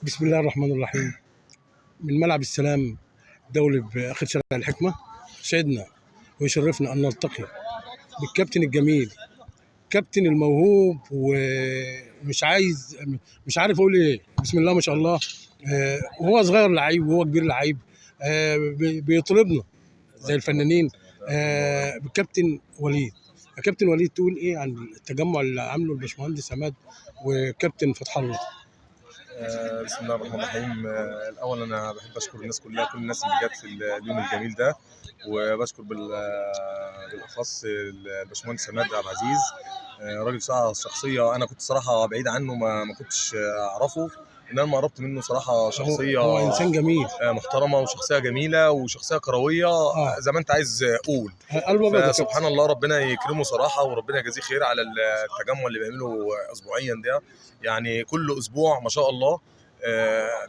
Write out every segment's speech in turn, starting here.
بسم الله الرحمن الرحيم. من ملعب السلام الدولي بآخر شارع الحكمة، سعدنا ويشرفنا أن نلتقي بالكابتن الجميل، كابتن الموهوب، ومش عايز مش عارف أقول إيه. بسم الله ما شاء الله. وهو صغير لعيب وهو كبير لعيب، بيطربنا زي الفنانين. بالكابتن وليد. يا كابتن وليد، تقول إيه عن التجمع اللي عامله الباشمهندس عماد وكابتن فتح الله؟ بسم الله الرحمن الرحيم. الاول انا بحب اشكر الناس كلها، كل الناس اللي جت في اليوم الجميل ده، وبشكر بالاخص الباشمهندس عماد عبد العزيز. راجل شخصية انا كنت صراحة بعيد عنه، ما كنتش اعرفه، ان انا ما قربت منه صراحة شخصية هو انسان جميل، محترمه وشخصية جميلة وشخصية كروية. زي ما انت عايز قول. قلبه ابيض يا كابتن. سبحان الله، ربنا يكرمه صراحة وربنا يجازيه خير على التجمع اللي بيعمله اسبوعيا ده، يعني كل اسبوع ما شاء الله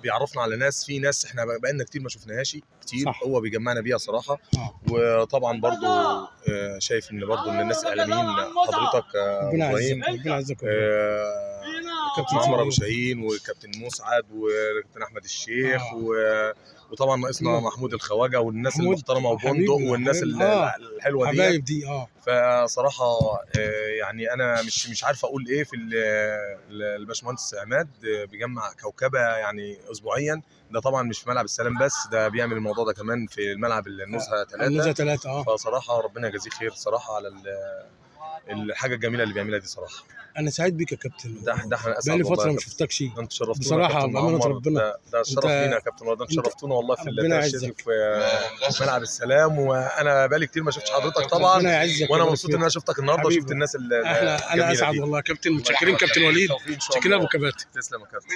بيعرفنا على ناس، في ناس احنا بقالنا كتير ما شفناهاش كتير. صح. هو بيجمعنا بيها صراحة. وطبعا برضو شايف ان برضو ان الناس الاعلاميين حضرتك ربنا ابراهيم، يعزك، ربنا يعزك. كابتن عمر ابو شاهين وكابتن مسعد وكابتن احمد الشيخ، وطبعا ناقصنا محمود الخواجه والناس محمود المحترمة وبندق حبيبنا، والناس حبيبنا. الحلوة دي. حبايب دي. فصراحة يعني انا مش عارف اقول ايه في الباشمهندس عماد، بيجمع كوكبه يعني اسبوعيا. ده طبعا مش في ملعب السلام بس، ده بيعمل الموضوع ده كمان في الملعب النزهه 3. النزهه 3. فصراحة ربنا يجازيه خير صراحة على الحاجة الجميلة اللي بيعملها دي صراحة. انا سعيد بيك يا كابتن. ده احنا اسعد بقالي والله فترة يا ما كابتن. شفتكش. ده انتوا شرفتونا يا بصراحة كابتن بأمانة معمر. ربنا. ده شرف لينا يا كابتن والله، ده انتوا شرفتونا والله في ربنا التأشيرة يعزك. في ملعب السلام، وانا بقالي كتير ما شفتش حضرتك طبعا، ربنا يعزك وانا ويبارك مبسوط فيك. ان انا شفتك النهارده حبيبي. وشفت الناس احنا انا الجميلة اسعد دي. والله يا كابتن. متشكرين كابتن وليد، بالتوفيق ان شاء متشكرين الله. ابو كباتن. تسلم يا كابتن.